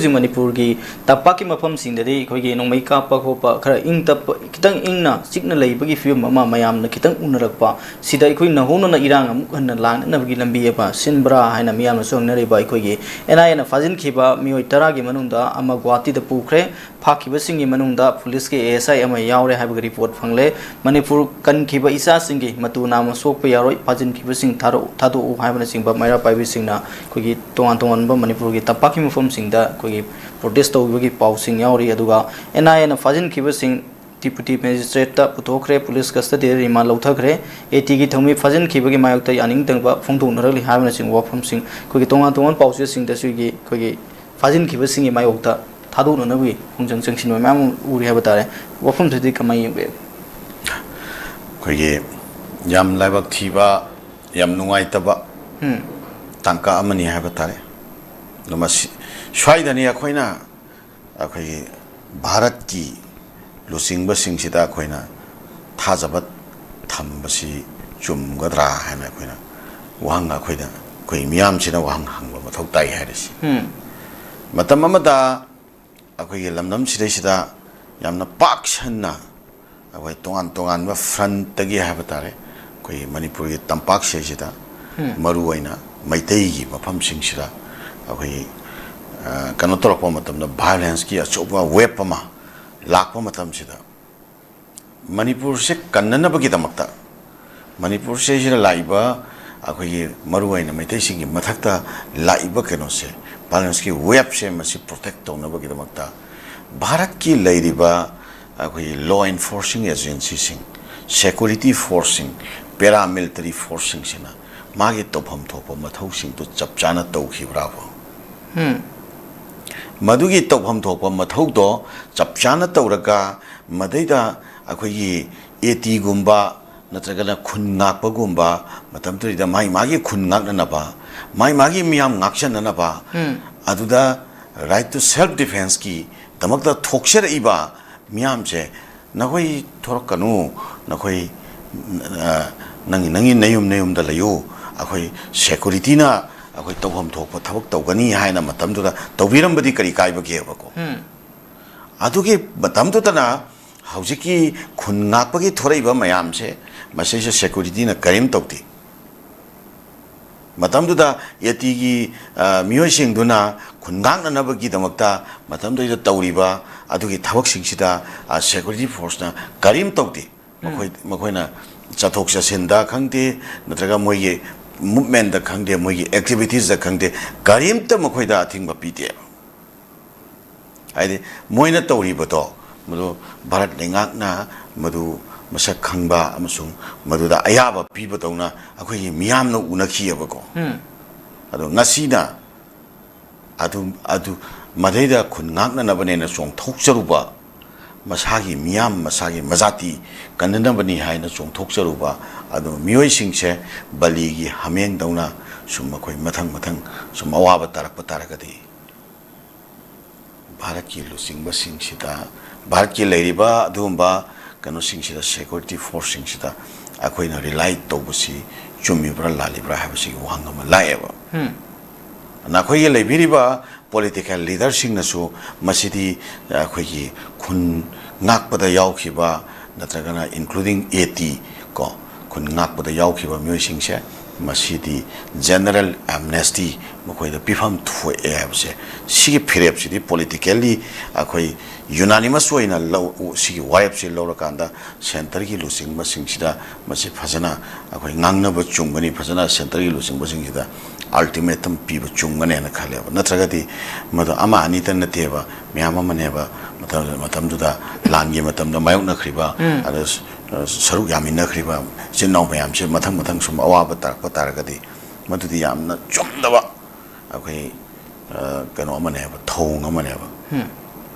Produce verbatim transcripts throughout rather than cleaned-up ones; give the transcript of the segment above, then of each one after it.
ꯃꯅꯤꯄꯨꯔꯒꯤ ꯇꯝꯄꯥꯛꯀꯤ ꯃꯐꯝꯁꯤꯡꯗꯗꯤ ꯑꯩꯈꯣꯏꯒꯤ ꯅꯣꯡꯃꯩ ꯀꯥꯞꯄ ꯈꯣꯠꯄ, ꯈꯔ ꯏꯪ ꯇꯞꯄ, ꯈꯤꯇꯪ ꯏꯪꯅ ꯆꯤꯛꯅ ꯂꯩꯕꯒꯤ ꯐꯤꯕꯝ ꯑꯃ ꯃꯌꯥꯝꯅ ꯈꯤꯇꯪ ꯎꯅꯔꯛꯄ, ꯁꯤꯗ ꯑꯩꯈꯣꯏ ꯅꯧꯍꯧꯅꯅ ꯏꯔꯥꯡ ꯑꯃꯨꯛ ꯍꯟꯅ ꯂꯥꯛꯅꯅꯕꯒꯤ ꯂꯝꯕꯤ ꯑꯃ ꯁꯤꯟꯕ꯭ꯔꯥ ꯍꯥꯏꯅ ꯃꯤꯌꯥꯝꯅꯁꯨ ꯍꯪꯅꯔꯤꯕ꯫ ꯑꯩꯈꯣꯏꯒꯤ ꯑꯦꯟ ꯑꯥꯏ ꯑꯦꯅ ꯐꯥꯖꯤꯟꯈꯤꯕ ꯃꯤꯑꯣꯏ ꯇꯔꯥꯒꯤ ꯃꯅꯨꯡꯗ ꯑꯃ ꯒꯨꯋꯥꯍꯥꯇꯤꯗ ꯄꯨꯈ꯭ꯔꯦ꯫ ꯐꯥꯈꯤꯕꯁꯤꯡꯒꯤ ꯃꯅꯨꯡꯗ ꯄꯨꯂꯤꯁꯀꯤ ꯑꯦ ꯑꯦꯁ ꯑꯥꯏ ꯑꯃ ꯌꯥꯎꯔꯦ ꯍꯥꯏꯕꯒꯤ ꯔꯤꯄꯣꯔꯠ ꯐꯪꯂꯦ꯫ ꯃꯅꯤꯄꯨꯔ ꯀꯟꯈꯤꯕ ꯏꯆꯥꯁꯤꯡꯒꯤ ꯃꯇꯨ ꯅꯥꯝꯃ ꯁꯣꯛꯄ ꯌꯥꯔꯣꯏ, ꯐꯥꯖꯤꯟꯈꯤꯕꯁꯤꯡ ꯊꯥꯔꯛꯎ-, ꯊꯥꯗꯣꯛꯎ ꯍꯥꯏꯕꯅꯆꯤꯡꯕ ꯃꯩꯔꯥ ꯄꯥꯏꯕꯤꯁꯤꯡꯅ ꯑꯩꯈꯣꯏꯒꯤ ꯇꯣꯉꯥꯟ ꯇꯣꯉꯥꯟꯕ ꯃꯅꯤꯄꯨꯔꯒꯤ ꯇꯝꯄꯥꯛꯀꯤ ꯃꯐꯝꯁꯤꯡꯗ ꯑꯩꯈꯣꯏꯒꯤ ꯄ꯭ꯔꯣꯇꯦꯁ ꯇꯧꯕꯒꯤ ꯄꯥꯎꯁꯤꯡ ꯌꯥꯎꯔꯤ꯫ ꯑꯗꯨꯒ ꯑꯦꯟ ꯑꯥꯏ ꯑꯦꯅ ꯐꯥꯖꯤꯟꯈꯤꯕꯁꯤꯡ ꯗꯤꯄ꯭ꯌꯨꯇꯤ ꯃꯦꯖꯤꯁꯇ꯭ꯔꯦꯠꯇ ꯄꯨꯊꯣꯛꯈ꯭ꯔꯦ, ꯄꯨꯂꯤꯁ ꯀꯁꯇꯗꯤꯗ ꯔꯤꯃꯥꯟ ꯂꯧꯊꯈ꯭ꯔꯦ꯫ ꯑꯦ ꯇꯤꯒꯤ ꯊꯧꯃꯤ ꯐꯥꯖꯤꯟꯈꯤꯕꯒꯤ ꯃꯥꯌꯣꯛꯇ ꯌꯥꯅꯤꯡꯗꯕ ꯐꯣꯡꯗꯣꯛꯅꯔꯛꯂꯤ ꯍꯥꯏꯕꯅꯆꯤꯡꯕ ꯋꯥꯐꯝꯁꯤꯡ ꯑꯩꯈꯣꯏꯒꯤ ꯇꯣꯉꯥꯟ ꯇꯣꯉꯥꯟꯕ ꯄꯥꯎꯆꯦꯁꯤꯡꯗꯁꯨ ꯑꯩꯈꯣꯏꯒꯤ ꯐꯥꯖꯤꯟꯈꯤꯕꯁꯤꯡꯒꯤ ꯃꯥꯌꯣꯛꯇ ꯊꯥꯗꯣꯛꯅꯅꯕꯒꯤ ꯈꯣꯡꯖꯪ ꯆꯪꯁꯤꯟꯕ ꯃꯌꯥꯝ ꯑꯃ ꯎꯔꯤ ꯍꯥꯏꯕ ꯇꯥꯔꯦ꯫ ꯋꯥꯐꯝꯁꯤꯗꯤ ꯀꯃꯥꯏꯅ ꯌꯦꯡꯕꯤ? ꯑꯩꯈꯣꯏꯒꯤ ꯌꯥꯝ ꯂꯥꯏꯕꯛ ꯊꯤꯕ, ꯌꯥꯝ ꯅꯨꯡꯉꯥꯏꯇꯕ ꯎꯝ꯫ ꯇꯥꯡꯀꯛ ꯑꯃꯅꯤ ꯍꯥꯏꯕ ꯇꯥꯔꯦ꯫ ꯑꯗꯣ ꯃꯁꯤ, ꯁ꯭ꯋꯥꯏꯗꯅꯤ ꯑꯩꯈꯣꯏꯅ, ꯑꯩꯈꯣꯏꯒꯤ ꯚꯥꯔꯠꯀꯤ ꯂꯨꯆꯤꯡꯕꯁꯤꯡꯁꯤꯗ ꯑꯩꯈꯣꯏꯅ ꯊꯥꯖꯕ ꯊꯝꯕꯁꯤ ꯆꯨꯝꯒꯗ꯭ꯔꯥ ꯍꯥꯏꯅ ꯑꯩꯈꯣꯏꯅ ꯋꯥꯍꯪ, ꯑꯩꯈꯣꯏꯗ, ꯑꯩꯈꯣꯏ ꯃꯤꯌꯥꯝꯁꯤꯅ ꯋꯥꯍꯪ ꯍꯪꯕ ꯃꯊꯧ ꯇꯥꯏ ꯍꯥꯏꯔꯤꯁꯤ꯫ ꯎꯝ꯫ ꯃꯇꯝ ꯑꯃꯗ ꯑꯩꯈꯣꯏꯒꯤ ꯂꯝꯗꯝꯁꯤꯗꯩꯁꯤꯗ ꯌꯥꯝꯅ ꯄꯥꯛ ꯁꯟꯅ ꯑꯩꯈꯣꯏ ꯇꯣꯉꯥꯟ ꯇꯣꯉꯥꯟꯕ ꯐ꯭ꯔꯟꯠꯇꯒꯤ ꯍꯥꯏꯕ ꯇꯥꯔꯦ, ꯑꯩꯈꯣꯏꯒꯤ ꯃꯅꯤꯄꯨꯔꯒꯤ ꯇꯝꯄꯥꯛꯁꯤꯗꯩꯁꯤꯗ ꯎꯝ꯫ ꯃꯔꯨ ꯑꯣꯏꯅ ꯃꯩꯇꯩꯒꯤ ꯃꯐꯝꯁꯤꯡꯁꯤꯗ ꯑꯩꯈꯣꯏꯒꯤ, ꯑ, ꯀꯩꯅꯣ ꯇꯧꯔꯛꯄ ꯃꯇꯝꯗ, ꯚꯥꯏꯑꯣꯂꯦꯟꯁꯀꯤ ꯑꯆꯧꯕ ꯋꯦꯕ ꯑꯃ ꯂꯥꯛꯄ ꯃꯇꯝꯁꯤꯗ, ꯃꯅꯤꯄꯨꯔꯁꯦ ꯀꯟꯅꯅꯕꯒꯤꯗꯃꯛꯇ, ꯃꯅꯤꯄꯨꯔꯁꯤꯗ ꯂꯥꯛꯏꯕ ꯑꯩꯈꯣꯏꯒꯤ ꯃꯔꯨ ꯑꯣꯏꯅ ꯃꯩꯇꯩꯁꯤꯡꯒꯤ ꯃꯊꯛꯇ ꯂꯥꯛꯏꯕ ꯀꯩꯅꯣꯁꯦ, ꯚꯥꯏꯑꯣꯂꯦꯟꯁꯀꯤ ꯋꯦꯕꯁꯦ, ꯃꯁꯤ ꯄ꯭ꯔꯣꯇꯦꯛ ꯇꯧꯅꯕꯒꯤꯗꯃꯛꯇ ꯚꯥꯔꯠꯀꯤ ꯂꯩꯔꯤꯕ ꯑꯩꯈꯣꯏꯒꯤ ꯂꯣ ꯏꯟꯐꯣꯔꯁꯤꯡ ꯑꯦꯖꯦꯟꯁꯤꯁꯤꯡ, ꯁꯦꯀ꯭ꯌꯨꯔꯤꯇꯤ ꯐꯣꯔꯁꯁꯤꯡ, ꯄꯦꯔꯥꯃꯤꯂꯤꯇꯔꯤ ꯐꯣꯔꯁꯁꯤꯡꯁꯤꯅ ꯃꯥꯒꯤ ꯇꯧꯐꯝ ꯊꯣꯛꯄ ꯃꯊꯧꯁꯤꯡꯗꯨ ꯆꯞ ꯆꯥꯅ ꯇꯧꯈꯤꯕ꯭ꯔꯥꯕ? ꯎꯝ꯫ ꯃꯗꯨꯒꯤ ꯇꯧꯐꯝ ꯊꯣꯛꯄ ꯃꯊꯧꯗꯣ ꯆꯞ ꯆꯥꯅ ꯇꯧꯔꯒ, ꯃꯗꯩꯗ ꯑꯩꯈꯣꯏꯒꯤ ꯑꯦ ꯇꯤꯒꯨꯝꯕ ꯅꯠꯇ꯭ꯔꯒꯅ ꯈꯨꯟ ꯉꯥꯛꯄꯒꯨꯝꯕ ꯃꯇꯝꯗꯨꯗ ꯃꯥꯒꯤ ꯃꯥꯒꯤ ꯈꯨꯟ ꯉꯥꯛꯅꯅꯕ, ꯃꯥꯒꯤ ꯃꯥꯒꯤ ꯃꯤꯌꯥꯝ ꯉꯥꯛꯆꯅꯅꯕ, ꯎꯝ꯫ ꯑꯗꯨꯗ right to self defenceꯀꯤ ꯗꯃꯛꯇ ꯊꯣꯛꯆꯔꯛꯏꯕ ꯃꯤꯌꯥꯝꯁꯦ, "ꯅꯈꯣꯏ ꯊꯣꯔꯛꯀꯅꯨ, ꯅꯈꯣꯏ, ꯑ, ꯅꯪꯒꯤ, ꯅꯪꯒꯤ ꯅꯌꯨꯝ ꯅꯌꯨꯝꯗ ꯂꯩꯌꯨ, ꯑꯩꯈꯣꯏ ꯁꯦꯀ꯭ꯌꯨꯔꯤꯇꯤꯅ ꯑꯩꯈꯣꯏ ꯇꯧꯐꯝ ꯊꯣꯛꯄ ꯊꯕꯛ ꯇꯧꯒꯅꯤ ꯍꯥꯏꯅ ꯃꯇꯝꯗꯨꯗ ꯇꯧꯕꯤꯔꯝꯕꯗꯤ ꯀꯔꯤ ꯀꯥꯏꯕꯒꯦꯕꯀꯣ? ꯑꯗꯨꯒꯤ ꯃꯇꯝꯗꯨꯗꯅ ꯍꯧꯖꯤꯛꯀꯤ ꯈꯨꯟ ꯉꯥꯛꯄꯒꯤ ꯊꯣꯔꯛꯏꯕ ꯃꯌꯥꯝꯁꯦ, ꯃꯁꯤꯁꯨ ꯁꯦꯀ꯭ꯌꯨꯔꯤꯇꯤꯅ ꯀꯔꯤꯝ ꯇꯧꯗꯦ꯫ ꯃꯇꯝꯗꯨꯗ ꯑꯦ ꯇꯤꯒꯤ, ꯑ, ꯃꯤꯑꯣꯏꯁꯤꯡꯗꯨꯅ ꯈꯨꯟ ꯉꯥꯛꯅꯅꯕꯒꯤꯗꯃꯛꯇ ꯃꯇꯝꯗꯨꯗ ꯇꯧꯔꯤꯕ ꯑꯗꯨꯒꯤ ꯊꯕꯛꯁꯤꯡꯁꯤꯗ, ꯑ, ꯁꯦꯀ꯭ꯌꯨꯔꯤꯇꯤ ꯐꯣꯔꯁꯅ ꯀꯔꯤꯝ ꯇꯧꯗꯦ꯫ ꯃꯈꯣꯏ, ꯃꯈꯣꯏꯅ ꯆꯠꯊꯣꯛ ꯆꯠꯁꯤꯟꯗ ꯈꯪꯗꯦ, ꯅꯠꯇ꯭ꯔꯒ ꯃꯣꯏꯒꯤ ꯃꯨꯞꯃꯦꯟꯗ ꯈꯪꯗꯦ, ꯃꯣꯏꯒꯤ ꯑꯦꯛꯇꯤꯚꯤꯇꯤꯁꯇ ꯈꯪꯗꯦ, ꯀꯔꯤꯝꯇ ꯃꯈꯣꯏꯗ ꯑꯊꯤꯡꯕ ꯄꯤꯗꯦꯕ꯫ ꯍꯥꯏꯗꯤ ꯃꯣꯏꯅ ꯇꯧꯔꯤꯕꯗꯣ, ꯃꯗꯨ ꯚꯥꯔꯠ ꯂꯩꯉꯥꯛꯅ ꯃꯗꯨ ꯃꯁꯛ ꯈꯪꯕ ꯑꯃꯁꯨꯡ ꯃꯗꯨꯗ ꯑꯌꯥꯕ ꯄꯤꯕꯗꯧꯅ ꯑꯩꯈꯣꯏꯒꯤ ꯃꯤꯌꯥꯝꯅ ꯎꯅꯈꯤꯑꯕꯀꯣ꯫ ꯑꯗꯣ ꯉꯁꯤꯅ ꯑꯗꯨ, ꯑꯗꯨ ꯃꯗꯩꯗ ꯈꯨꯟ ꯉꯥꯛꯅꯅꯕꯅꯦꯅ ꯆꯣꯡꯊꯣꯛꯆꯔꯨꯕ, ꯃꯁꯥꯒꯤ ꯃꯤꯌꯥꯝ, ꯃꯁꯥꯒꯤ ꯃꯖꯥꯇꯤ ꯀꯟꯅꯅꯕꯅꯤ ꯍꯥꯏꯅ ꯆꯣꯡꯊꯣꯛꯆꯔꯨꯕ ꯑꯗꯨ ꯃꯤꯑꯣꯏꯁꯤꯡꯁꯦ ꯕꯂꯤꯒꯤ ꯍꯥꯃꯦꯡꯗꯧꯅ ꯁꯨꯝ ꯃꯈꯣꯏ ꯃꯊꯪ ꯃꯊꯪ ꯁꯨꯝ ꯑꯋꯥꯕ ꯇꯥꯔꯛꯄ ꯇꯥꯔꯒꯗꯤ, ꯚꯥꯔꯠꯀꯤ ꯂꯨꯆꯤꯡꯕꯁꯤꯡꯁꯤꯗ, ꯚꯥꯔꯠꯀꯤ ꯂꯩꯔꯤꯕ ꯑꯗꯨꯒꯨꯝꯕ ꯀꯩꯅꯣꯁꯤꯡꯁꯤꯗ, ꯁꯦꯀ꯭ꯌꯨꯔꯤꯇꯤ ꯐꯣꯔꯁꯁꯤꯡꯁꯤꯗ ꯑꯩꯈꯣꯏꯅ ꯔꯤꯂꯥꯏ ꯇꯧꯕꯁꯤ ꯆꯨꯝꯃꯤꯕ꯭ꯔꯥ ꯂꯥꯜꯂꯤꯕ꯭ꯔꯥ ꯍꯥꯏꯕꯁꯤꯒꯤ ꯋꯥꯍꯪ ꯑꯃ ꯂꯥꯛꯑꯦꯕ꯫ ꯅꯈꯣꯏꯒꯤ ꯂꯩꯕꯤꯔꯤꯕ ꯄꯣꯂꯤꯇꯤꯀꯦꯜ ꯂꯤꯗꯔꯁꯤꯡꯅꯁꯨ ꯃꯁꯤꯗꯤ ꯑꯩꯈꯣꯏꯒꯤ ꯈꯨꯟ ꯉꯥꯛꯄꯗ ꯌꯥꯎꯈꯤꯕ, ꯅꯠꯇ꯭ꯔꯒꯅ including A T ꯀꯣ, ꯈꯨꯟ ꯉꯥꯛꯄꯗ ꯌꯥꯎꯈꯤꯕ ꯃꯤꯑꯣꯏꯁꯤꯡꯁꯦ, ꯃꯁꯤꯗꯤ ꯖꯦꯅꯔꯦꯜ ꯑꯦꯝꯅꯦꯁꯇꯤ ꯃꯈꯣꯏꯗ ꯄꯤꯐꯝ ꯊꯣꯛꯑꯦ ꯍꯥꯏꯕꯁꯦ, ꯁꯤꯒꯤ ꯐꯤꯔꯦꯞꯁꯤꯗꯤ ꯄꯣꯂꯤꯇꯤꯀꯦꯜꯂꯤ ꯑꯩꯈꯣꯏ ꯌꯨꯅꯥꯅꯤꯃꯁ ꯑꯣꯏꯅ ꯂꯧ-, ꯁꯤꯒꯤ ꯋꯥꯔꯦꯞꯁꯤ ꯂꯧꯔꯀꯥꯟꯗ ꯁꯦꯟꯇꯔꯒꯤ ꯂꯨꯆꯤꯡꯕꯁꯤꯡꯁꯤꯗ ꯃꯁꯤ ꯐꯖꯅ ꯑꯩꯈꯣꯏ ꯉꯥꯡꯅꯕ ꯆꯨꯝꯒꯅꯤ, ꯐꯖꯅ ꯁꯦꯟꯇꯔꯒꯤ ꯂꯨꯆꯤꯡꯕꯁꯤꯡꯁꯤꯗ ꯑꯜꯇꯤꯃꯦꯇꯝ ꯄꯤꯕ ꯆꯨꯝꯒꯅꯦꯅ ꯈꯜꯂꯦꯕ꯫ ꯅꯠꯇ꯭ꯔꯒꯗꯤ ꯃꯗꯨ ꯑꯃ ꯑꯅꯤꯇ ꯅꯠꯇꯦꯕ, ꯃꯌꯥꯝ ꯑꯃꯅꯦꯕ꯫ ꯃꯇꯝ-, ꯃꯇꯝꯗꯨꯗ ꯂꯥꯟꯒꯤ ꯃꯇꯝꯗ ꯃꯥꯌꯣꯛꯅꯈ꯭ꯔꯤꯕ, ꯑꯗ ꯁ-, ꯁꯔꯨꯛ ꯌꯥꯃꯤꯟꯅꯈ꯭ꯔꯤꯕ ꯏꯆꯤꯟ ꯏꯅꯥꯎ ꯃꯌꯥꯝꯁꯦ ꯃꯊꯪ ꯃꯊꯪ ꯁꯨꯝ ꯑꯋꯥꯕ ꯇꯥꯔꯛꯄ ꯇꯥꯔꯒꯗꯤ, ꯃꯗꯨꯗꯤ ꯌꯥꯝꯅ ꯆꯨꯝꯗꯕ ꯑꯩꯈꯣꯏ, ꯑ, ꯀꯩꯅꯣ ꯑꯃꯅꯦꯕ, ꯊꯧꯑꯣꯡ ꯑꯃꯅꯦꯕ꯫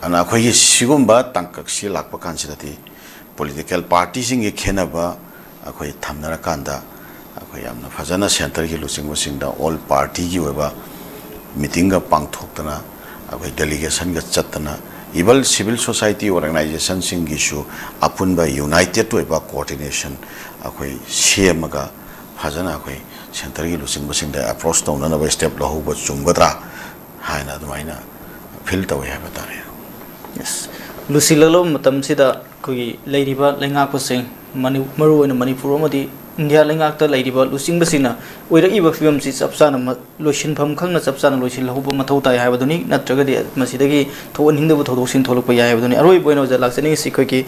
ꯑꯗꯨꯅ ꯑꯩꯈꯣꯏꯒꯤ ꯁꯤꯒꯨꯝꯕ ꯇꯥꯡꯀꯛꯁꯤ ꯂꯥꯛꯄ ꯀꯥꯟꯁꯤꯗꯗꯤ ꯄꯣꯂꯤꯇꯤꯀꯦꯜ ꯄꯥꯔꯇꯤꯁꯤꯡꯒꯤ ꯈꯦꯠꯅꯕ ꯑꯩꯈꯣꯏ ꯊꯝꯅꯔꯀꯥꯟꯗ, ꯑꯩꯈꯣꯏ ꯌꯥꯝꯅ ꯐꯖꯅ ꯁꯦꯟꯇꯔꯒꯤ ꯂꯨꯆꯤꯡꯕꯁꯤꯡꯗ ꯑꯣꯜ ꯄꯥꯔꯇꯤꯒꯤ ꯑꯣꯏꯕ ꯃꯤꯇꯤꯡꯒ ꯄꯥꯡꯊꯣꯛꯇꯅ, ꯑꯩꯈꯣꯏ ꯗꯦꯂꯤꯒꯦꯁꯟꯒ ꯆꯠꯇꯅ, even civil society organizationꯁꯤꯡꯒꯤꯁꯨ ꯑꯄꯨꯟꯕ ꯌꯨꯅꯥꯏꯇꯦꯠ ꯑꯣꯏꯕ coordination ꯑꯩꯈꯣꯏ ꯁꯦꯝꯃꯒ, ꯐꯖꯅ ꯑꯩꯈꯣꯏ centreꯒꯤ ꯂꯨꯆꯤꯡꯕꯁꯤꯡꯗ approach ꯇꯧꯅꯅꯕ step ꯂꯧꯍꯧꯕ ꯆꯨꯝꯒꯗ꯭ꯔꯥ ꯍꯥꯏꯅ ꯑꯗꯨꯃꯥꯏꯅ feel ꯇꯧꯏ ꯍꯥꯏꯕ ꯇꯥꯔꯦ꯫ Yes. ꯂꯨꯁꯤꯜꯂꯛꯂꯕ ꯃꯇꯝꯁꯤꯗ ꯑꯩꯈꯣꯏꯒꯤ ꯂꯩꯔꯤꯕ ꯂꯩꯉꯥꯛꯄꯁꯤꯡ, ꯃꯅꯤ-, ꯃꯔꯨꯑꯣꯏꯅ ꯃꯅꯤꯄꯨꯔ ꯑꯃꯗꯤ ꯏꯟꯗꯤꯌꯥ ꯂꯩꯉꯥꯛꯇ ꯂꯩꯔꯤꯕ ꯂꯨꯆꯤꯡꯕꯁꯤꯡꯅ ꯑꯣꯏꯔꯛꯏꯕ ꯐꯤꯕꯝꯁꯤ ꯆꯞ ꯆꯥꯅ ꯃ-, ꯂꯣꯏꯁꯤꯟꯐꯝ ꯈꯪꯅ ꯆꯞ ꯆꯥꯅ ꯂꯣꯏꯁꯤꯜꯍꯧꯕ ꯃꯊꯧ ꯇꯥꯏ ꯍꯥꯏꯕꯗꯨꯅꯤ꯫ ꯅꯠꯇ꯭ꯔꯒꯗꯤ ꯃꯁꯤꯗꯒꯤ ꯊꯣꯛꯍꯟꯅꯤꯡꯗꯕ ꯊꯧꯗꯣꯛꯁꯤꯡ ꯊꯣꯛꯂꯛꯄ ꯌꯥꯏ ꯍꯥꯏꯕꯗꯨꯅꯤ꯫ ꯑꯔꯣꯏꯕ ꯑꯣꯏꯅ ꯑꯣꯖꯥ ꯂꯥꯛꯆꯅꯤꯡꯉꯤꯁꯤ ꯑꯩꯈꯣꯏꯒꯤ